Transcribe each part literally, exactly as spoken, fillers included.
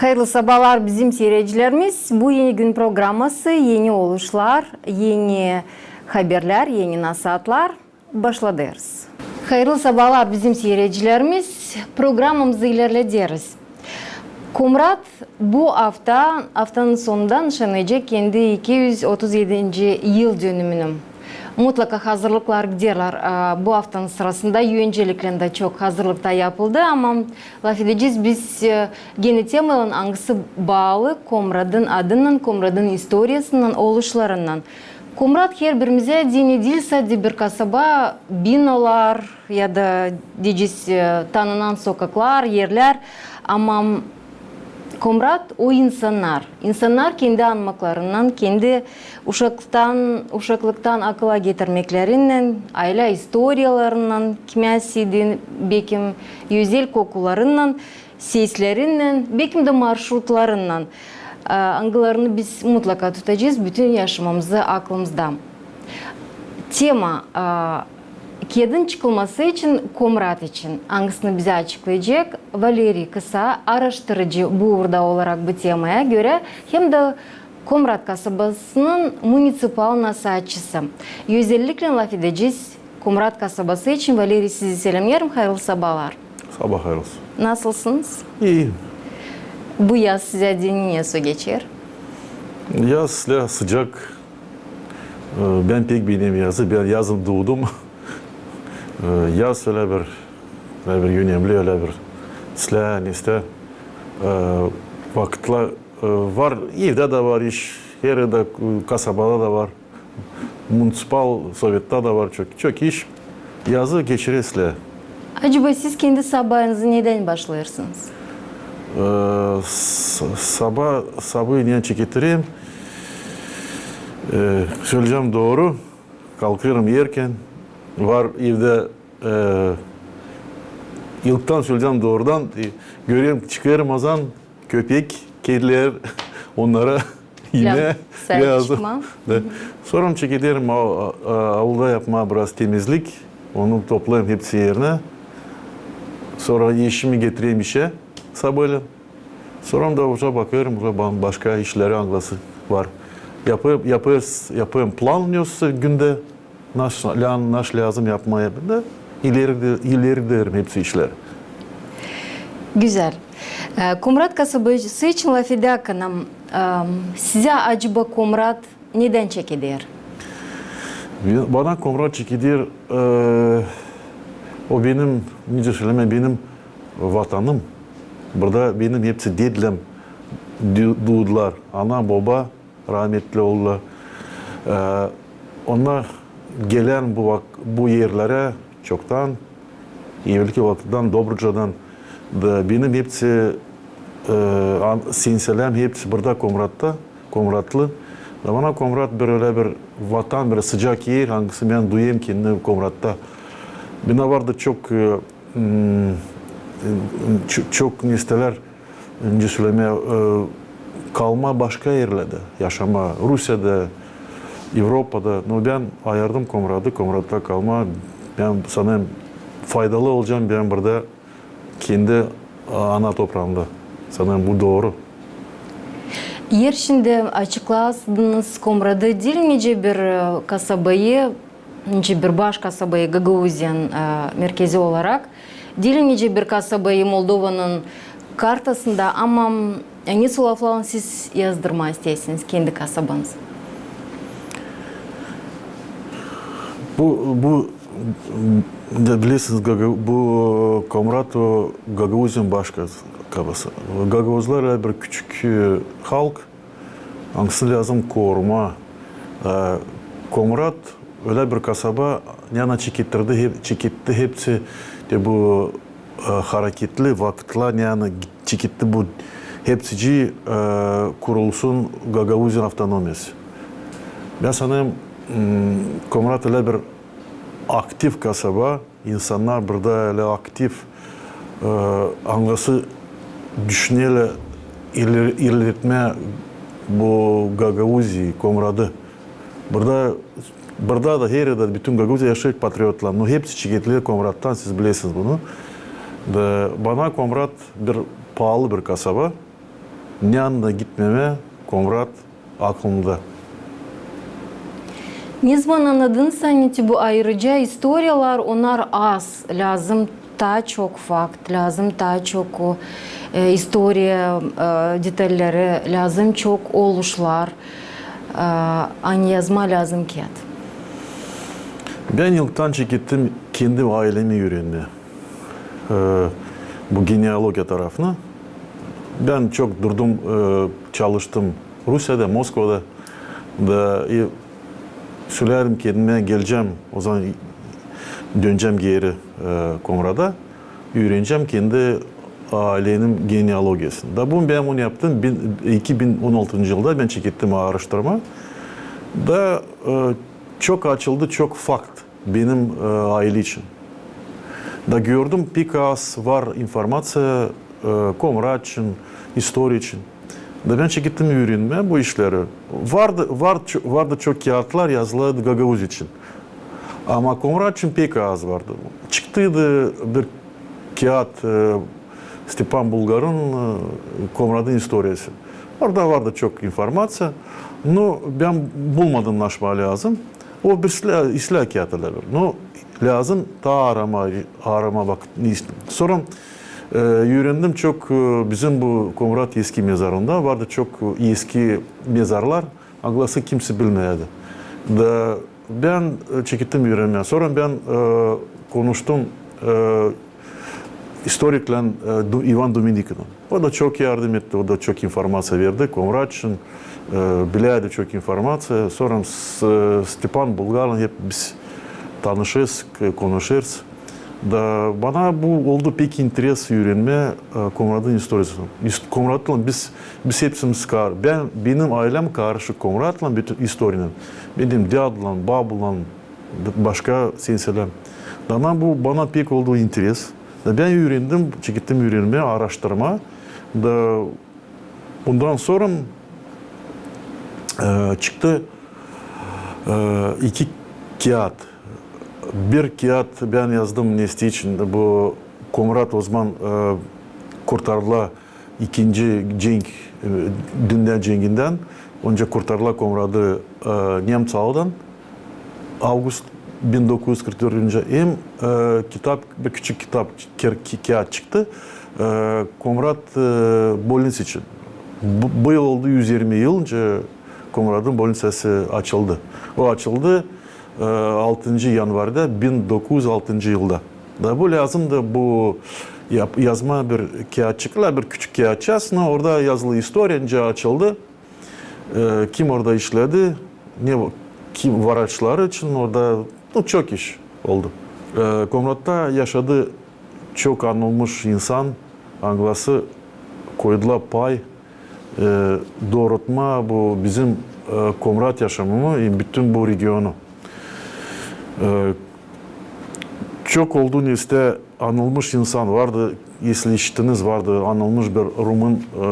Hayırlı sabaalar, bizim siiredicilerimiz. Bu Eni gün programması, eni oluşlar, eni haberlär, eni nasaatlar. Başladêrız. Hayırlı sabaalar, bizim siiredicilerimiz. Programamızı ilerlederiz. Komrat bu afta, aftanın sonunda nışannayacek kendi iki üz otuz edinci yıl dönümünü. Mutlaka hazırlıklar giderlär. A, bu aftanın sırasında önceliklän dä çok hazırlık da yapıldı, ama lafedecez biz, e, genä temalarlan, angısı baalı Komratın adınnan, Komratın istoriyasınnan, oluşlarınnan. Komrat herbirimizä deyni diil sade bir kasaba, binalar ya da, deyecez, e, tanınan sokaklar, erlär, ama Komrat o insannar. İnsannar kendi anmaklarınnan, kendi uşaklıktan, uşaklıktan akıla getirmeklerinnän, aylä istoriyalarınnan, kimä sade, bekim, özel kokularınnan, seslerinnän, bekim dä marşrutlarınnan, e, angılarını biz mutlaka tutacez bütün yaşamamızı aklımızda. Tema, e, kedin çıkılması için, Komrat için, angısını bizä açıklayacek Valeriy Kısa, aaraştırıcı bu uurda olarak bu temaya görä, hem dä Komrat kasabasının municipal nasaatçısı. Özelliklän lafedecez Komrat kasabası için. Valeriy, sizi selämneerim, hayırlı sabaalar. Sabaa hayırlı olsun. Nasılsınız? İi. Bu yaz sizä deyni nasıl geçer? Yaz islää sıcak. E, bän pek beenerim yazı. Bän yazın duudum. E, yaz ölä bir, ölä bir önemli, ölä bir islää, ne islää. E, vakıtlar, e, var, evdä dä var iş, hererdä, e, kasabada da var. Municipal sovettä dä var çok, çok iş. Yazı geçirerim islää. Acaba siz kendi sabaanızı nedän başlêêrsınız? E, s-, sabaa, sabaa nedän çekederim? E, söleyecäm dooru. Kalkêrım erkän. Var evdä, e, ilktän söleyecäm doorudan, e, görerim, çıkêrım azan, köpek, kedilär, onnara imää lääzım. Da. Sora çekederim a-, a-, aulda yapmaa biraz temizlik. Onu toplayêrım hepsi erinä. Sora eşimi getirerim işä sabaalän. Sora da uje bakêrım, uje ba-, başka işleri angısı var. Yapêr-, yapêr-, yapêrım plan, ne olsun gündä. Naş-, lää-, naş lääzım yapmaa, da ileri, ileri giderim hepsi işleri. Gözäl. E, Komrat kasabası için lafedäkän, e, sizä acaba Komrat nedän çekeder? Bana Komrat çekeder, e, o benim, nicä sölemää, benim vatanım. Burada benim hepsi dedläm du-, duudular. Ana, boba, rametli oldular. E, onnar gelän bu vak-, bu erlerä çoktan, evelki vakıttan, Dobrucadan. Da benim hepsi, e, an-, sinseläm hepsi burada Komratta, komratlı. Da bana Komrat bir ölä bir vatan, bir sıcak er, angısı bän duyêrım kendimi Komratta. Bendä vardı çok, e, m, ç-, çok, ne isteerlär, nicä sölemää, e, kalmaa başka erlerdä, yaşamaa, Rusiyada, Evropada. No bän ayardım Komradı, Komratta kalmaa. Bän sanêrım faydalı olacam, bän burada kendi, a, ana topraamda. Sanêrım bu dooru. Eer şindi açıklayasınız Komradı diil nicä bir, e, kasabayı, nicä bir baş kasabayı Gagauziyanın, e, merkezi olarak, diil nicä bir kasabayı Moldovanın kartasında, ama, e, ne sulaflarlan siz yazdırmaa isteersiniz kendi kasabanızı? Bu, bu, da bilersiniz, Gaga-, bu, e, Komrat o Gagauziyanın baş kas-, kasabası. Gagauzlar ölä bir küçük, e, halk, angısını lääzım korumaa. E, Komrat ölä bir kasaba, ne ana çekettirdi, hep-, çeketti hepsi, te bu, e, hareketli vakıtlar, ne ana çeketti bu hepsicii, e, kurulsun Gagauziyanın avtonomiyası. Bän sanêrım, m, Komrat ölä bir aktiv kasaba, insannar burada ölä aktiv, e, angısı düşünerlär iler-, ilerletmää bu Gagauziyayı, Komradı. Burada, burada da, hererdä, bütün Gagauziya yaşêêr patriotlar. No hepsi çekettiler Komrattan, siz bilersiniz bunu. Da bana Komrat bir paalı bir kasaba. neredä gitmemää, Komrat aklımda. Ne zaman annadın sän, ki bu ayırıca istoriyalar, onnar az, lääzım taa çok fakt, lääzım taa çok o, e, istoriya, e, detalleri, lääzım çok oluşlar, e, ani yazmaa lääzım kiyat? Bän ilktän çekettim kendi aylemi üürenmää, e, bu genealogiya tarafını. Bän çok durdum, e, çalıştım Rusiyada, Moskvada. Da, e, söledim kendimä, gelecäm, o zaman dönecäm geeri, e, Komrada. Üürenecäm kendi aylenin genealogiyasını. Da bunu bän bunu yaptım. Bin, iki bin on altıncı yılda bän çekettim aaraştırma. Da, e, çok açıldı, çok fakt benim, e, aylä için. Da gördüm, pek az var informaţiya, e, Komrat için, istoriya için. Da bän çekettim üürenmää bu işleri. Vardı, var, vardı çok kiyatlar yazılı gagauz için. Ama Komrat için pek az vardı. Çıktıydı bir kiyat, e, Stepan Bulgarın, e, Komratın istoriyası. Orada vardı çok informaţiya. No, bän bulmadım, naşmaa lääzım. O bir islää, islää kiyatı da bir. No, lääzım taa aaramaa, aaramaa vakıt. Sora, e, üürendim çok, e, bizim bu Komrat eski mezarında vardı çok, e, eski mezarlar. Anglası kimsey bilmärdi. Da bän, e, çekettim üürenmää. Sora bän, e, konuştum, e, istoriklän, e, Du-, İvan Duminikinan. O da çok yardım etti, o da çok informaţiya verdi Komrat için, e, bilärdi çok informaţiya. Sora s-, Stepan Bulgarlan hep biz tanışêrız, k-, konuşêrız. Da bana bu oldu pek interes üürenmää, e, Komratın istoriyasını. Is-, Komratlan biz, biz hepsimiz kar-, bän, benim aylem karışık Komratlan, bütün istoriyanın. Benim dädulan, babulan, başka senselän. Da bu bana pek oldu interes. Da bän üürendim, çekettim üürenmää, aaraştırmaa. Da bundan sora, e, çıktı, e, iki kiyat. Bir kiyat bän yazdım, ne için bu Komrat o zaman, e, kurtardılar ikinci cenk, e, dünnä cengindän. Onca kurtardılar Komratı, e, nemţalardan. Avgust bin dokuz üz kırk dördüncü. Hem, e, kitap, bir küçük kitap, ker-, ki-, kiyat çıktı. E, Komrat, e, bolniţası için. Bu, bu yıl oldu üz irmi yıl, nicä Komratın bolniţası açıldı. O açıldı, e, altıncı yanvarda bin dokuz üz altıncı yılda. Da bu lääzımdı, bu yap-, yazmaa bir kiyatçıkla, bir küçük kiyatçık. Aslında orada yazılı istoriya, nicä açıldı. E, kim orada işledi, ne, kim, vraçlar için orada, no, çok iş oldu. E, Komratta yaşadı çok anılmış insan, anglası koydular pay, e, doorutmaa bu bizim, e, Komrat yaşamını hem bütün bu regionu. E, çok oldu, ne, işte, anılmış insan vardı, если işittiniz, vardı anılmış bir rumun, e,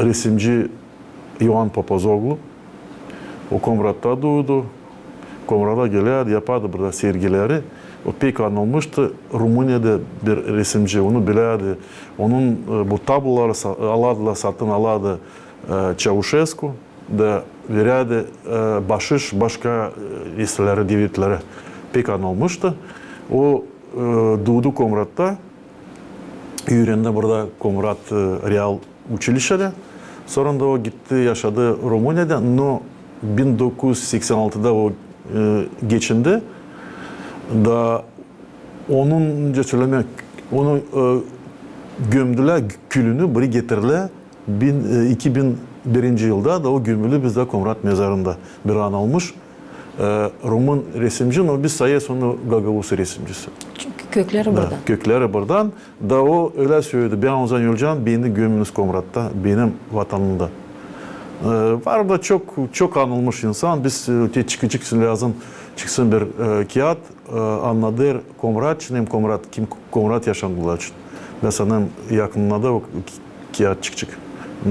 resimci İvan Papazoglu. O Komratta duudu. Komrada gelärdi, yapardı burada sergileri. O pek anılmıştı. Rumuniyada bir resimci, onu bilärdi. Onun, e, bu tabloları sa-, alardılar, satın alardı, e, Çauşesku. Da verärdi, e, başış başka, e, resimci devletlere. Pek anılmıştı. O, e, duudu Komratta. Üürendi burada Komrat, e, Real Uçilişçedä. Sora da o gitti, yaşadı Rumuniyada, no bin dokuz üz seksän altıda o, e, geçindi. Da onun, nicä sölemää, onu, e, gömdülär, külünü biri getirdilär bin, e, iki bin birinci yılda, da o gömülü bizdä Komrat mezarında, bir anılmış e, rumun resimci, no biz sayêrız onu gagauz resimcisi. Çünkü kökleri buradan. Kökleri buradan. Da o ölä söledi: bän o zaman ölecäm, beni gömünüz Komratta, benim vatanımda. E, var da çok, çok anılmış insan. Biz, e, te çıkacek lääzım, çıksın bir, e, kiyat, e, annadêr Komrat için, hem Komrat, kim Komrat yaşandılar için. Mesela yakınında da o ki-, kiyat çıkacek.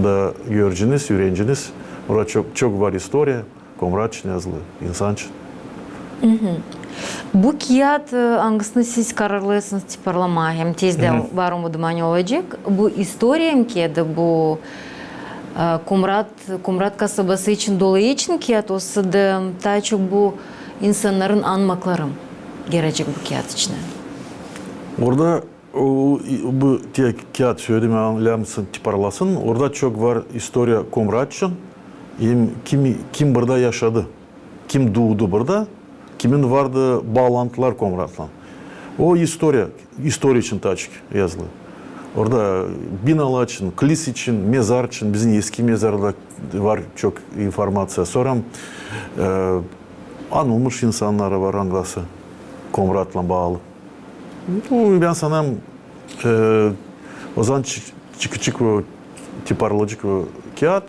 Da göreceniz, üüreneceniz. Orada çok, çok var istoriya. Komrat için yazılı, insan için. Bu kiyat, e, angısını siz kararlısınız tiparlamaa, hem tezdä var umudım, ani olacek. Bu istoriya hem ki, ya da bu E, Komrat, Komrat kasabası için dolayı için kiyat olsa da, taa çok bu insannarın anmakları girecek bu kiyat içinä. Orada o, bu te kiyat söledim, anlayamsın, tiparlasın. Orada çok var istoriya Komrat için. Hem kim, kim burada yaşadı, kim duudu burada, kimin vardı baalantılar Komratlan. O istoriya, istoriya için taa çok yazılı. Orada binalar için, kilis için, mezar için, bizim eski mezarda var çok informaţiya. Sora, e, anılmış insannar var, angısı Komratlan baalı. Bu, bän sanêrım, e, ozaman çı-, çıkacek o, tiparlanacek o kiyat.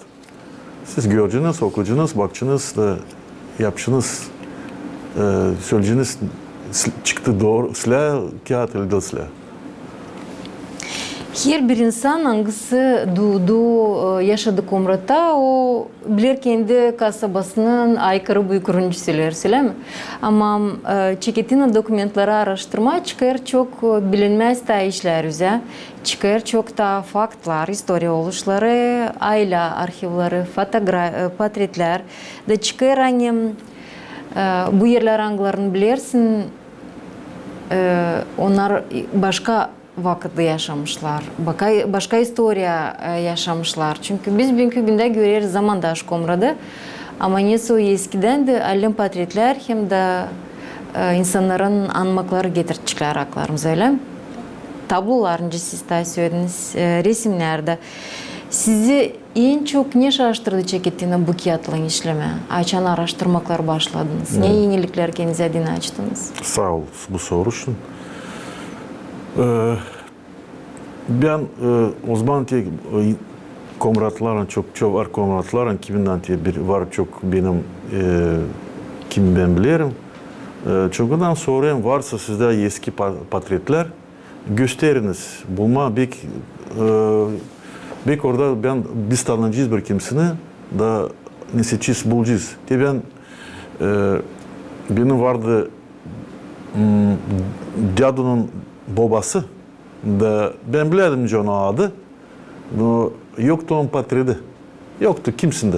Siz göreceniz, okuyacenız, bakacenız da yapacenız, e, söleyeceniz, s-, çıktı dooru islää kiyat, el diil islää. Herbir insan, angısı duudu, e, yaşadı Komratta, o biler kendi kasabasının aykırı büük öncüsüleri, ölä mi? Ama, e, Çeketina dokumentleri aaraştırmaa, çıkêr çok, e, bilinmäz taa işlär üzä, çıkêr çok taa faktlar, istoriya oluşları, aylä arhivleri, fotogra-, e, portretlär da çıkêr, ani, e, bu erlär, angılarını bilersin, e, onnar başka vakıtta yaşamışlar, baka-, başka istoriya, e, yaşamışlar. Çünkü biz büünkü gündä göreriz zamandaş Komradı. Ama nesoy eskidän dä allim portretlär hem dä, e, insannarın anmakları getirtçiklär aklarımıza, ölä mi? Tablolar, nicä siz taa sölediniz, e, resimnär dä. Sizi en çok ne şaştırdı Çeketina bu kiyatlan işlemää, açan aaraştırmaklar başladınız? Ne eniliklär kendinizi adına açtınız? Saa ol bu soruş için. E, bän, e, ozaman tek, e, Komratlarlan, çok, çok var Komratlarlan, kiminnän te bir var çok benim, e, kim bän bilerim. E, çokundan sorêrım, varsa sizdä eski pa-, portretlär, gösteriniz. Bulmaa bek, e, bek orada bän, biz tanıyacez bir kimsini, da nesedecez, bulacez. Te bän, e, benim vardı, m, dädunun bobası, da bän bilärdim, nicä onun adı, no yoktı onun portreti. Yoktı kimsindä.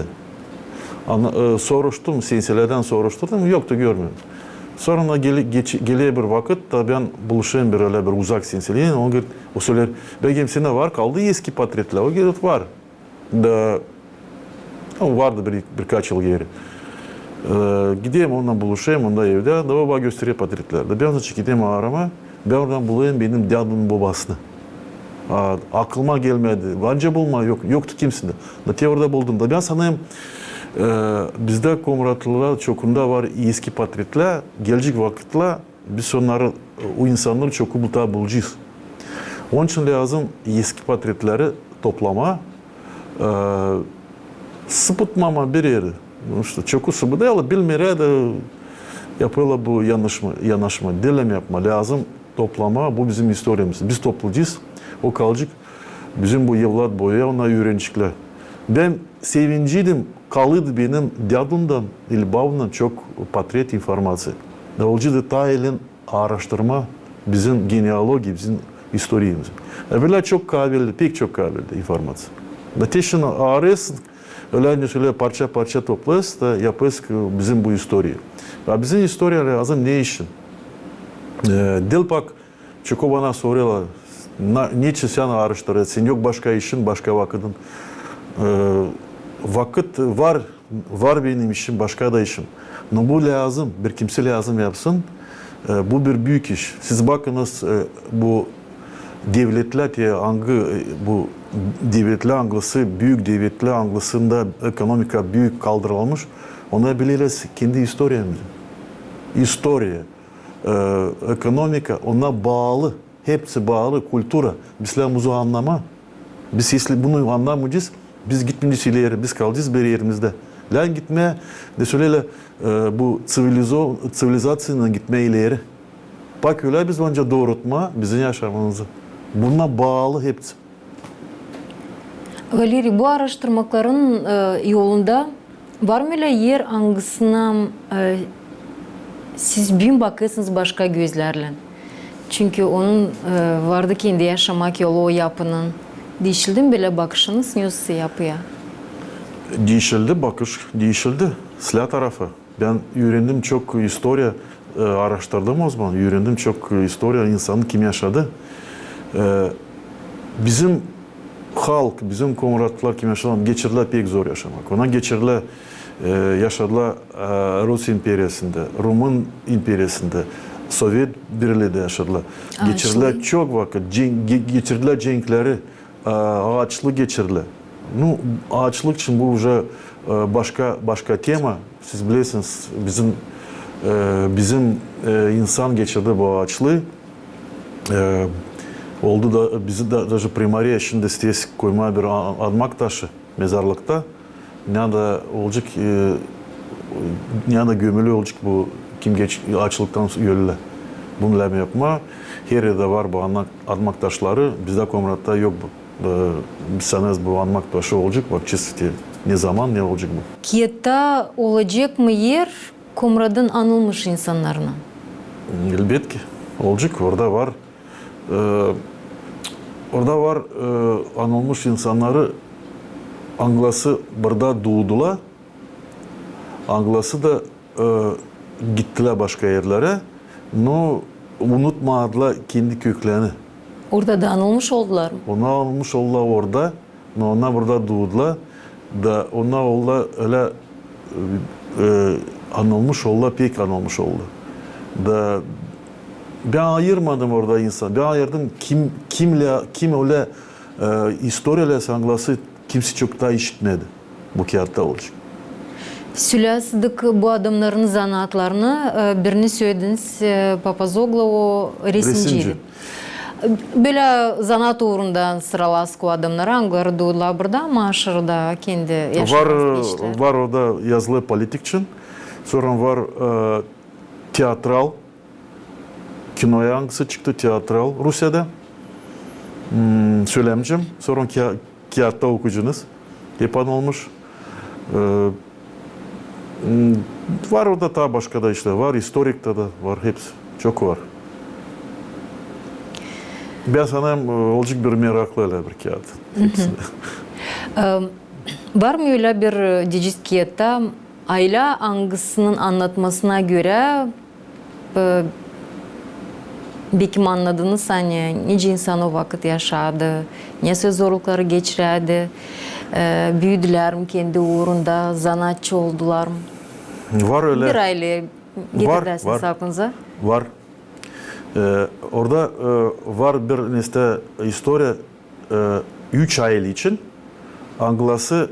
Ana-, e, soruştum, senselerdän soruşturdum, yoktı, görmedim. Sora ona gele-, geç-, geler bir vakıt da bän buluşêrım bir, ölä bir uzak senselerlän, o geer-, o söleer, bän, sendä var kaldı eski portretlär? O geer-, var. Da, o vardı bir, birkaç yıl geeri. E, giderim, onunnan buluşêrım, onda evdä, da o bana gösterer portretlär. Da bän, zaten, giderim aaramaa, bän oradan bulêrım benim dädunun bobasını. A, aklıma gelmedi. Var nicä bulmaa, yok, yoktı kimsindä. Da te orada buldum. Da bän sanêrım, e, bizdä, Komratlılarda, çokunda var eski portretlär, gelecek vakıtta biz onnarı, o insannarı çoku bu taa bulacez. Onun için lääzım eski portretleri toplamaa, e, sıbıtmamaa bir eri. İştä çoku sıbıdêrlar, bilmeerlär da yapêrlar bu yanaşma, yanaşma. Diil yapmaa, lääzım toplamaa, bu bizim istoriyamız. Biz toplayacez, o kalacek bizim bu evlat boyu, onnar üüreneceklär. Bän sevineceydim, kalıydı benim dädumdan ili babumdan çok portret, informaţiya. Da olaceydı taa elin aaraştırmaa bizim genealogiya, bizim istoriyamızı. Evvelä çok kabildi, pek çok kabildi informaţiya. Da te şindi aarêêrsın, ölä, nicä söleer, parça-parça toplêêrsın da yapêrsın bizim bu istoriya. A bizim istoriya lääzım ne için? E, diil pak, çoku bana sorêrlar, na-, neçin sän aaraştırêrsın, yok başka işin, başka vakıdın. E, vakıt var, var benim işim, başka da işim. No bu lääzım, bir kimsä lääzım yapsın. E, bu bir büük iş. Siz bakınız, e, bu devletlär, te angı, e, bu devletlär, angısı, büük devletlär, angısında ekonomika büük kaldırılmış, onnar bilerlär kendi istoriyamızı. İstoriya, e, ekonomika, onnar baalı. Hepsi baalı, kultura. Biz lääzım bunu annamaa. Biz, esli bunu annamayacez, biz gitmeyecez ileri, biz kalacez bir erimizdä. Lääzım gitmää, ne söleerlär, e, bu ţivilizo-, ţivilizaţiyadan gitmää ileri. Pak ölä biz ancak doorutmaa bizim yaşamamızı. Bunnar baalı hepsi. Valeriy, bu aaraştırmakların, e, yolunda var mı ölä er, angısına, e, siz büün bakêrsınız başka gözlärlän? Çünkü onun, e, vardı kendi yaşamak yolu o yapının. Diişildi mi bölä bakışınız, ne yapıya? Diişildi bakış, diişildi. Silä tarafı. Bän üürendim çok istoriya, e, aaraştırdım o zaman. Üürendim çok istoriya insanın kim yaşadı. E, bizim halk, bizim komratlılar kim yaşadı, geçirdilär pek zor yaşamak. Ona geçirdilär, e, yaşadılar, e, Rus imperiyasında, Rumın imperiyasında, Sovet Birliindä yaşadılar. Geçirdilär çok vakıt, cen-, ge-, geçirdilär cenkleri, e, aaçlık geçirdilär. Nu, aaçlık için bu uje, e, başka, başka tema. Siz bilersiniz, bizim, e, bizim, e, insan geçirdi bu aaçlıı. E, oldu da, bizi da, daje primariya şindi isteer koymaa bir a-, anmak taşı mezarlıkta. Neredä olacek, e, neredä gömülü olacek bu, kim geç-, aaçlıktan ölülär. Bunu lääzım yapmaa. Her erdä var bu anmak, anmak taşları. Bizdä Komratta yok bu. E, biz sanêrız, bu anmak taşı olacek, bakacez te ne zaman, ne olacek bu. Kiyattan olacek mı er Komratın anılmış insannarına? Elbetki, olacek, orada var. E, orada var, e, anılmış insannarı, angıları burada duudulär, angıları da, e, gittilär başka erlerä, no unutmadılär kendi köklerini. Orada da anılmış oldular mı? Onnar anılmış oldular orada, no onnar burada duudulär, da onnar oldular ölä, e, anılmış oldular, pek anılmış oldular. Da bän ayırmadım orada insan, bän ayırdım kim, kimlär, kim ölä, e, istoriyalar, angıları kimsey çok taa işitmedi. Bu kiyatta olacek. Söleyäseydik bu adamnarın zanaatlarını, e, birini sölediniz, e, Papazoglu, o resimciydi. Resimci. Bölä zanaat uurunda sıralasaydık o adamnarı, angıları duudular burada, ama aşırıda kendi yaşamazda işlär. Var orada yazılı politikçi, sora var, e, teatral, kinoya angısı çıktı, teatral Rusiyada. Hmm, sölemci, sora kiya-, kiyatta okuyucunuz. Hep anılmış. E, m, var orada taa başka da işlär. Var, istorikta da var, hepsi. Çok var. Bän sanêrım, e, olacek bir meraklı ölä bir kiyat. Hepsini. E, var mı ölä bir, e, deyecez, kiyatta, aylä, angısının annatmasına görä, e, bekim annadınız, ani nicä insan o vakıt yaşadı, ne soy zorlukları geçirärdi, e, büüdülär mi kendi uurunda, zanaatçı oldular mı? Var ölä. Bir aylä getiräsiniz aklınıza? Var. E, orada, e, var bir nesä istoriya, e, üç aylä için, angıları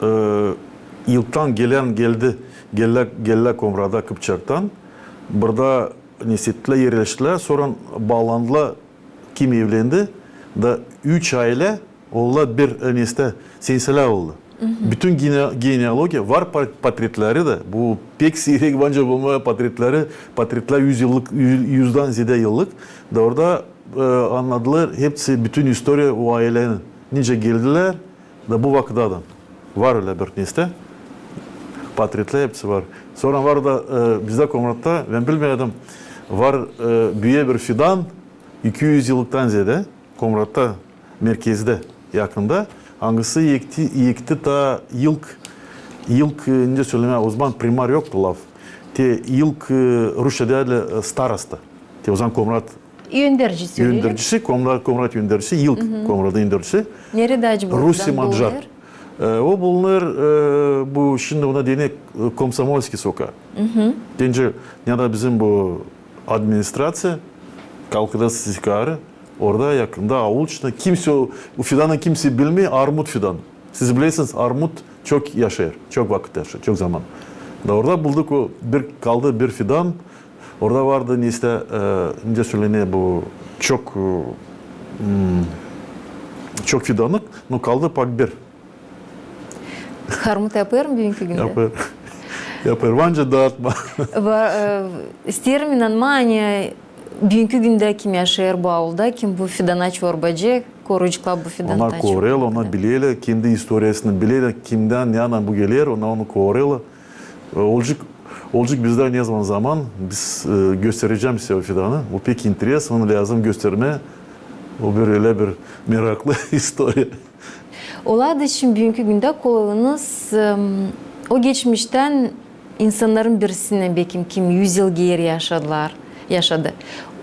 e, yıldan gelän geldi, geldilär, geldilär Komrada Kıpçaktan. Burada nesä ettilär, erleştilär, sora baalandılar, kim evlendi. Da üç aylä oldular bir, e, nesä, senselär oldu. Bütün gene-, genealogiya var, pa-, portretleri dä. Bu pek siirek, bence, bulmaa portretleri, portretlär üz yıllık, üz, üzdän zeedä yıllık. Da orada, e, annadılar hepsi, bütün istoriya o aylenin. Nicä geldilär, da bu vakıdadan. Var ölä bir nesä. Portretlär hepsi var. Sora var da, e, bizdä Komratta, bän bilmeerdim, var, e, büüyä bir fidan, iki üz yıllıktan zeedä, Komratta, merkezdä, yakında. Angısı ekti, ekti taa ilk, ilk, e, nicä sölemää, o zaman primar yoktu laf. Te ilk, e, rusça deerlär, e, starosta. Te o zaman Komrat öndercisi, ölä mi? Öndercisi, Komrat, Komrat öndercisi, ilk Komratın öndercisi. Neredä acaba? Rusi Madžar. E, o bulunêr, e, bu şindi ona deerlär, e, Komsomolskiy sokaa. Deyni, neredä bizim bu administraţiya, kalkıda sisi karı, orada yakında, aul içindä, kimsey o, o fidanı kimsey bilmeer, armut fidanı. Siz bilersiniz, armut çok yaşêêr, çok vakıt yaşêêr, çok zaman. Da orada bulduk o, bir, kaldı bir fidan, orada vardı nesä, e, nicä sölenär bu, çok, e, m, çok fidanlık, no kaldı pak bir. Armut yapêr mı büünkü gündä? Yapêr. Yapêr. Bence daatmaa. Va-, e, isteerim inanmaa, ani büünkü gündä kim yaşêêr bu aulda, kim bu fidana çorbacı, koruyaceklar bu fidanı. Onnar korêêrlar, onnar bilerlär, kendi istoriyasını bilerlär, kimdän, neyännän bu geler, onnar onu korêêrlar. E, olacek, olacek bizdä ne zaman zaman, biz, e, gösterecäm sizä o fidanı. O pek interes, onu lääzım göstermää. O bir ölä bir meraklı istoriya. Ola da şindi büünkü gündä kolayınız, em, o geçmiştän insannarın birisinnän, bekim, kim üz yıl geeri yaşadılar, yaşadı.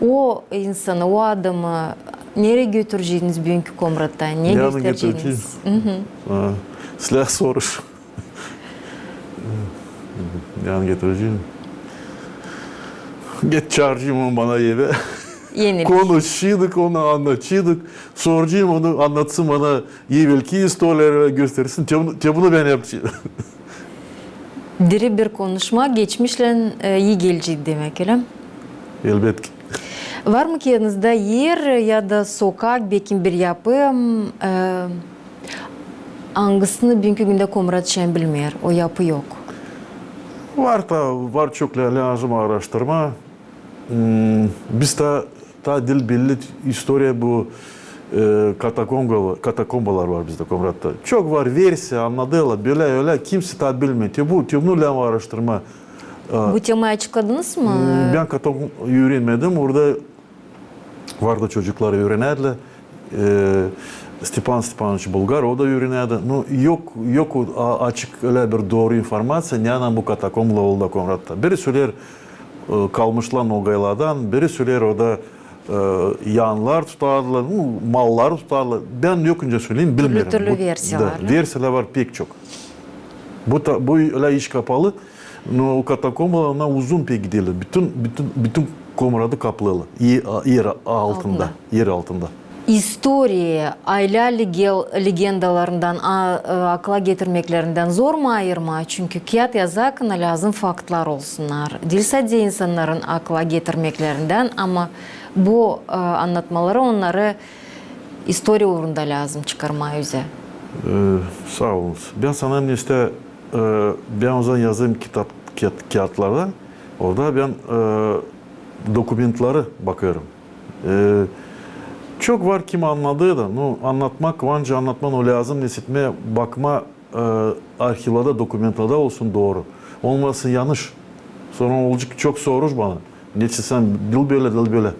O insanı, o adamı nereyi götüreceniz büünkü Komrattan? Ne göstereceniz? Hı hı. Silää soruş. Ne götüreceyim? Geç çaaraceyım onu bana evä. Konuşaceydık, onu annadaceydık. Soraceyım onu, annatsın bana evelki istoriyaları, göstersin. Te bunu, te bunu bän yapaceyım. Diri bir konuşma geçmişlän, e, ii gelecek demäk, ölä mi? Elbetki. Var mı ki yanınızda er ya da sokak, bekim bir yapı, e, angısını büünkü gündä Komrat şindän bilmeer, o yapı yok? Var da, var çok lä-, lääzım aaraştırma. Hmm, biz taa, taa diil belli istoriya bu, e, katakombalar, katakombalar var bizdä Komratta. Çok var versiya, annadêrlar, bölä, ölä, kimsey taa bilmeer. Te bu, te bunu lääzım aaraştırma. Bu temayı açıkladınız mı? Bän katakomba üürenmedim. Orada vardı çocuklar üürenärdilär. E, Stepan Stepanoviç Bulgar, o da üürenärdi. Nu, yok, yok o, a-, açık ölä bir dooru informaţiya, nereyi bu katakombalar oldu Komratta. Biri söleer, e, kalmışlar nogaylardan, biri söleer, orada, e, yanlar tutardılar, nu, mallar tutardılar. Bän yok nicä söleyim, bilmeerim. Türlü versiyalar, da, versiyalar var pek çok. Bu ta-, bu ölä iş kapalı. Nu, o katakombalar, onnar uzun pek giderlär. Bütün, bütün, bütün Komratı kaplêêrlar. Er, er altında. Er altında. İstoriya, aylä lege-, legendalarından, a-, e, akıla getirmeklerindän zor mu ayırmaa? Çünkü kiyat yazarkana lääzım faktlar olsunnar. Diil sade insannarın akıla getirmeklerindän, ama bu, e, annatmaları, onnarı istoriya uurunda lääzım çıkarmaa üzä. E, saa olunuz. Bän sana, nesä, e, bän o zaman yazêrım kitap, kiyat-, kiyatlarda. Orada bän, e, dokumentleri bakêrım. E, çok var kim annadı da, nu, annatmak, var nicä annatmaa, o lääzım nesä etmää, bakmaa, e, arhivlarda, dokumentlarda olsun dooru. Olmasın yanlış. Sora olacek çok soruş bana. Neçin sän diil bölä, diil bölä.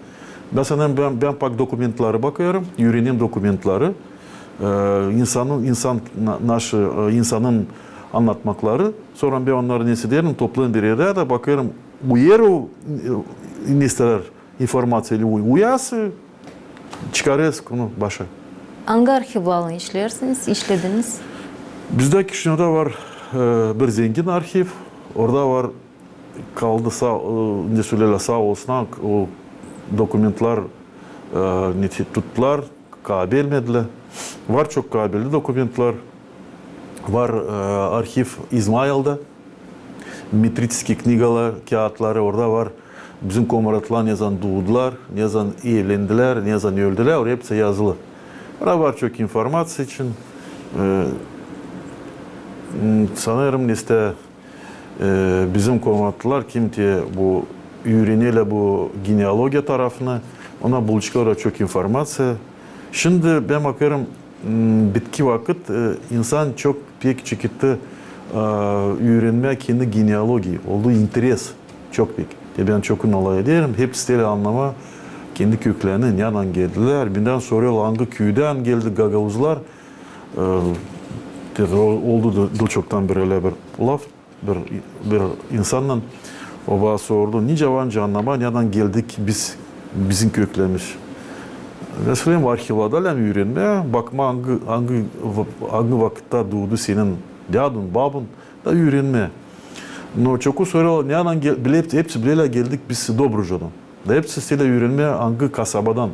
Bän sana, bän, bän pak dokumentleri bakêrım, üürenerim dokumentleri. E, insanın, insan, na-, naşı, e, insanın annatmakları. Sora bän onnarı nesä ederim, toplêêrım bir erdä da bakêrım, uyar o, e, nesä informaţiya ili uy-, uyarsa, çıkarêrız onu başa. Angı arhivlarlan işleersiniz, işlediniz? Bizdä Kişinövda var, e, bir zengin arhiv. Orada var, kaldı saa, e, ne söleerlär, saa olsun, o dokumentler, e, ne te-, tuttular, kabelmedilär. Var çok kabelli dokumentler. Var, e, arhiv İzmailda. Metritskiy knigalar, kiyatları orada var. Bizim komratlar nezaman duudular, nezaman evlendilär, nezaman öldülär, orada hepsi yazılı. Orada var çok informaţiya için. E, m, sanêrım, nesä, e, bizim komratlılar, kim te bu üürenerlär bu genealogiya tarafını, onnar bulaceklar orada çok informaţiya. Şindi bän bakêrım, m, bitki vakıt, e, insan çok pek çeketti, e, üürenmää kendi genealogiyayı. Oldu interes çok pek. Te bän çok alay ederim. Hepsi isteerlär annamaa kendi köklerini, neredän geldilär. Bendän sorêrlar, angı küüdän geldi gagauzlar. E, te o-, oldu da, da çoktan bir ölä bir laf. Bir, bir insannan o bana sordu, nicä var nicä annamaa, neredän geldik biz, bizim köklerimiz. Bän söleerim, arhivlarda lääzım üürenmää, bakmaa angı, angı, angı vakıtta duudu senin dädun, babun, da üürenmää. No çoku sorêrlar, neredän gel-, bile-, hepsi bilerlär, geldik biz Dobrujadan. Da hepsi isteerlär üürenmää, angı kasabadan.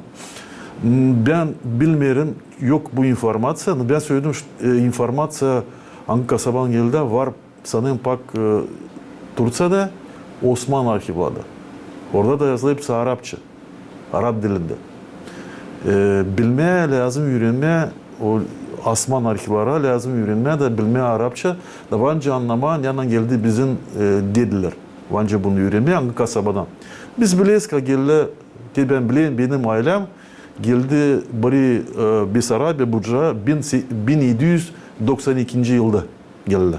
M, bän bilmeerim, yok bu informaţiya, no bän söledim, şt-, e, informaţiya angı kasabadan geldi, var sanêrım, pak, e, Turţiyada, Osmanlı arhivlarda. Orada da yazılı hepsi arapça, arap dilindä. E, bilmää lääzım, üürenmää, o Osmanlı arhivlara lääzım üürenmää da bilmää arapça, da var nicä annamaa, neredän geldi bizim, e, dedilär. Var nicä bunu üürenmää, angı kasabadan. Biz bileriz, ka geldi, te bän bilerim, benim aylem geldi biri, e, Besarabiya, Bucura, bin se-, bin edi üz doksan ikinci yılda geldi.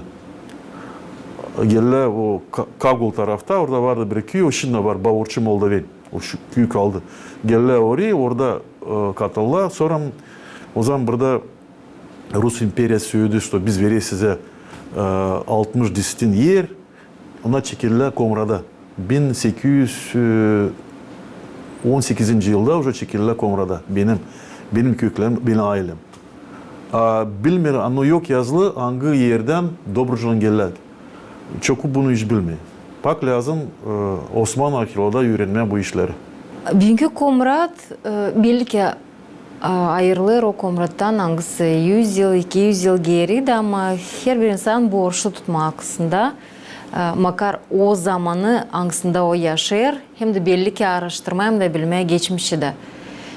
Geldi o Ka-, Kagul tarafta, orada vardı bir küü, o şindi var, Bavurçı Moldoven. O şu küü kaldı. Geldi orayı, orada, e, katıldı. Sora o zaman burada Rus imperiyası sööledi, что biz vereriz sizä, e, altmış desetin er, ona çekildilär Komrada. Bin sekiz üz on sekizinci yılda уже çekildilär Komrada. Benim, benim köklerim, benim aylem. A, bilmeerim, ano yok yazılı, angı erdän Dobrudjadan geldilär. Çoku bunu hiç bilmeer. Bak, lääzım, e, Osmanlı arheologlara üürenmää bu işleri. Büünkü Komrat, e, belki, e, ayırılêr o Komrattan, angısı üz yıl, iki üz yıl geeri, da ama herbir insan borçlu tutmaa aklısında, e, makar o zamanı, angısında o yaşêêr, hem dä belli ki aaraştırmaa, hem dä bilmää geçmişi dä.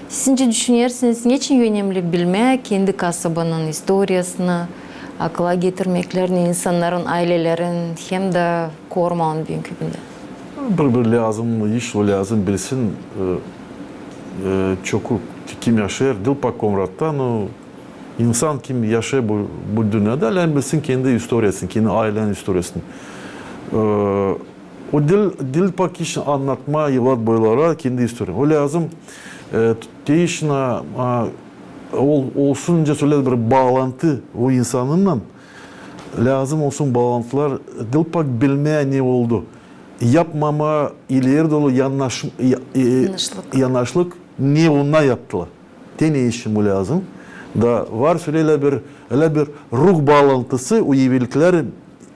Sizincä, düşünersiniz, neçin önemli bilmää kendi kasabanın istoriyasını, akıla getirmeklerini, insannarın aylelerin hem dä korumaa onu büünkü gündä? Bir, bir lääzım iş, o lääzım bilsin, e, e, çoku kim yaşêêr, diil pak Komratta, no insan kim yaşêêr bu, bu dünnedä, lääzım bilsin kendi istoriyasını, kendi aylenin istoriyasını. E, O diil, diil pak iş annatmaa evlat boylara kendi istoriyanı. O lääzım, e, te işin, a, ol-, olsun, nicä söleerlär, bir baalantı o insanınnan. Lääzım olsun baalantılar, diil pak bilmää, ne oldu. Yapmamaa ileri dolu yanaş-, ya-, e, Yanaşlık. yanaşlık, ne onnar yaptılar. Te ne için bu lääzım? Da var, söleerlär, bir, ölä bir ruh baalantısı o evelkilär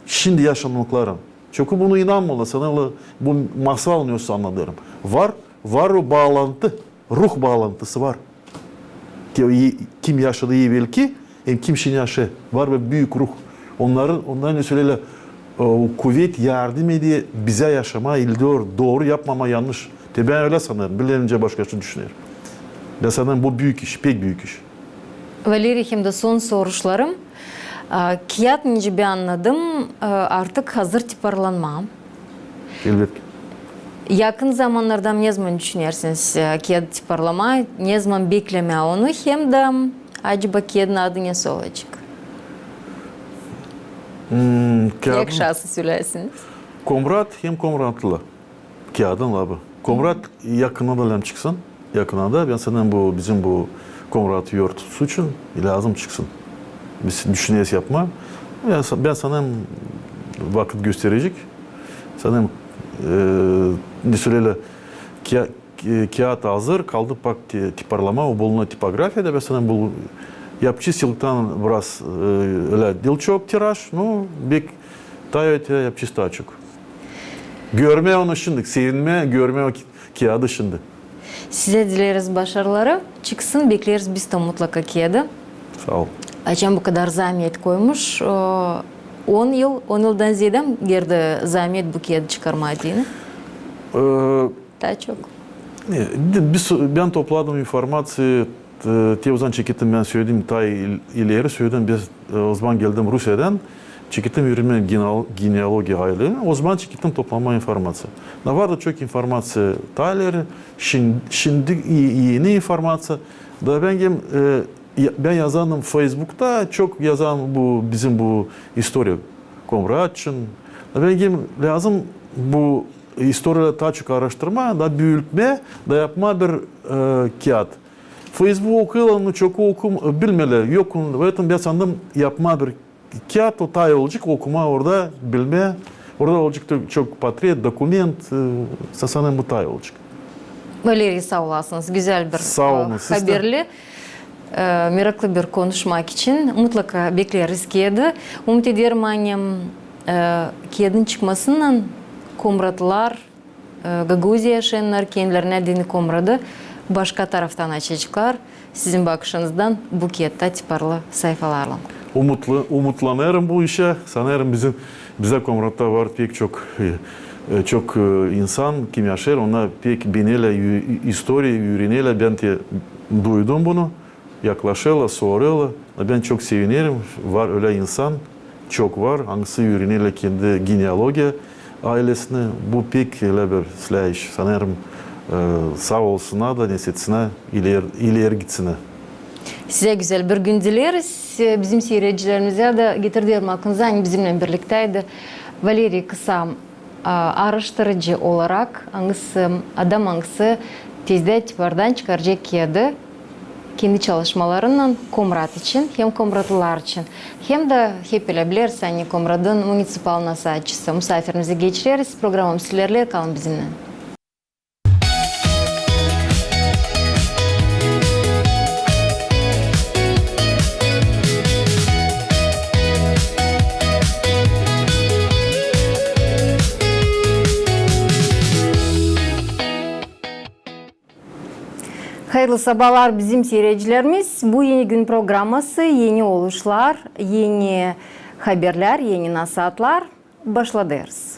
şindi yaşamakların. Çoku buna inanmêêrlar, sanêrlar, bu masal, ne olsa annadêrım. Var, var o baalantı, ruh baalantısı var. Ki-, i-, kim yaşadı evelki, hem kim şindi yaşêêr, var bir büük ruh. Onnarın, onnarın, ne söleerlär, e, o kuvet yardım eder bizä yaşamaa ileri dolu, dooru yapmamaa yannış. Te bän ölä sanêrım, bilä nicä başka şey düşünerim. Bän sanêrım, bu büük iş, pek büük iş. Valeriy, hem dä son soruşlarım. A, kiyat, nicä bän annadım, a, artık hazır tiparlanmaa. Elbetki. Yakın zamannarda ne zaman düşünersiniz, e, kiyadı tiparlamaa, ne zaman beklemää onu, hem dä acaba kiyadın adı nesoy olacek? Hmm, kiyadın... Tek şanslı söleersiniz. Komrat hem komratlı. Kiyadın labı. Komrat yakınlarda lääzım çıksın. Yakınlarda, bän sanêrım, bu bizim bu Komrat yortusu için lääzım çıksın. Biz düşüneriz yapmaa. Bän sa-, bän sanêrım, vakıt gösterecek. Sanêrım, e, ne söleerlär, kiya-, ki-, kiyat hazır, kaldı pak ti-, tiparlamaa, o bulunêr tipografiyada, bän sanêrım, bu yapacez yıllıktan biraz, e, ölä diil çok tiraj, no, bek taa öteyä yapacez taa çok. Görmää onu şindi, sevinmää, görmää o ki-, kiyadı şindi. Sizä dileeriz başarıları, çıksın, bekleeriz biz dä mutlaka kiyadı. Saa ol. Açan bu kadar zamet koymuş, o, on yıl, on yıldan zeedä girdi zamet bu kiyadı çıkarmaa, diil mi? E, Taa çok. Ne, di-, biz, bän topladım informaţiyayı, e, te o zaman çekettim, bän söledim, taa il-, ileri söledim, biz, e, o zaman geldim Rusiyadan, çekettim üürenmää geneal-, genealogiya aylemi, o zaman çekettim toplamaa informaţiya. Da vardı çok informaţiya taa ileri, şin-, şindi e-, eni informaţiya. Da bän hem, e, ya-, bän yazardım Feysbukta, çok yazardım bu, bizim bu istoriya Komrat için. Da bän hem lääzım bu istoriyaları taa çok aaraştırmaa, da büüültmää, da yapmaa bir, e, kiyat. Feysbuku okuyêrlar, no çoku okum-, bilmeerlär. Yok, o, o yüzden bän sandım yapmaa bir kiyat, o taa olacek okumaa, orada bilmää, orada olacek da çok portret, dokument, e, sa-, sanêrım, bu taa olacek. Valeriy, saa olasınız. Gözäl bir, saa olun, e, siz dä, haberli, e, meraklı bir konuşmak için. Mutlaka bekleeriz kiyadı. Umut ederim, ani, e, kiyadın çıkmasınnan komratlılar, e, Gagauziya yaşayannar kendilerinä deyni Komradı başka taraftan açaceklar. Sizin bakışınızdan bu kiyatta tiparlı sayfalarlan. Umutlu, umutlanêrım bu işä. Sanêrım, bizim, bizä Komratta var pek çok, e, e, çok, e, insan, kim yaşêêr, onnar pek beenerlär ü-, ü-, istoriyayı, üürenerlär. Bän te duydum bunu. Yaklaşêrlar, sorêrlar. Bän çok sevinerim. Var ölä insan, çok var, angısı üürenerlär kendi genealogiya aylesini. Bu pek ölä bir islää iş. Sanêrım, e, saa olsunnar da nesetsinä iler-, ileri gitsinä. Sizä gözäl bir gün dileeriz. Bizim siiredicilerimizä dä getirderim aklınıza, ani bizimnän birlikteydi Valeriy Kısa, a, aaraştırıcı olarak, angısı, adam, angısı tezdä tipardan çıkaracek kiyadı. kendi çalışmalarınnan Komrat için hem komratlılar için, hem dä hep ölä bilersiniz, ani Komratın municipal nasaatçısı. Musaafirimizi geçireriz programamızın ilerleer, kalın bizimnän. Hayırlı sabaalar, bizim siiredicilerimiz. Bu Eni Gün programması, eni oluşlar, eni haberlär, eni nasaatlar. Başladêrız.